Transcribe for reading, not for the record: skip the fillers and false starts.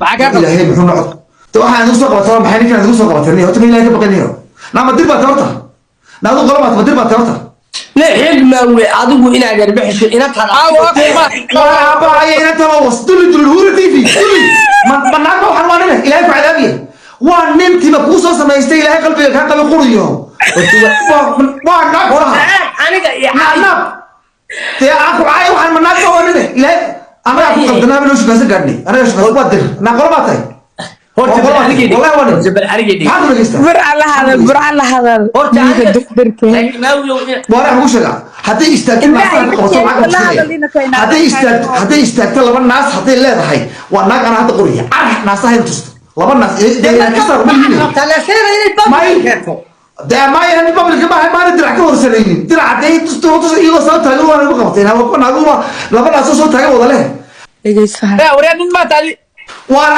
Maxaa kaa qabtay? Ilaahay muxuu noqon? Waxaan igu soo qabatay waa maxay? Ninkaan igu soo qabatay niyo, horta ma Ilaahay ka baqanayo? Naama dir baa tahay horta, naadu qolo baa tahay, dir baa tahay horta. Ne xigmaawe, adigu inaad yarbixiso inantaan. Waa aabahaya inanta waa was duli duli Huura TV duli. Ma naag ma waxaan? Waa nine Ilaahay ku cadaabiya, waa nin tima kuu soo samaystay. Ilaahay qalbiga kaa qabay quriyo, waa naag horaha. Aniga iyo Naag dee aan ku caay, waxaan ma naag ma? Waa nine Ilaahay anagaa ku qaldanaa, noo shukaansan gaadhnay anaga shukaansan. Waa dir, naa qolo baa tahay. Horta bal aniga dhig. Wallahi waa nin. Horta bal aniga dhig. Maxaad ku dhegeystaa? Burca la hadal, Burca la hadal. Horta ninka aniga dugdirka. Xigmaawiyow Waa wax ugu sheegaa, hadday istaagto Indhaha naas iga qabto jeesta, lacag la ku hadal inaka inaad hadday istaagto, hadday istaagto laba naas hadday leedahay, waa naag. Anaa hadda qoriya car naasaha in tusto laba naas dee ka saar ma lihin. May dee maya, nin public maaha, maana dirac ka horsanaynin. Dirac hadday tusto tusto iyadoo soo taagan waa nagu qabtay naagu laba naasoo soo taagan wada leh. Dhegeysaha. Waryaa, nin maata adi. Waan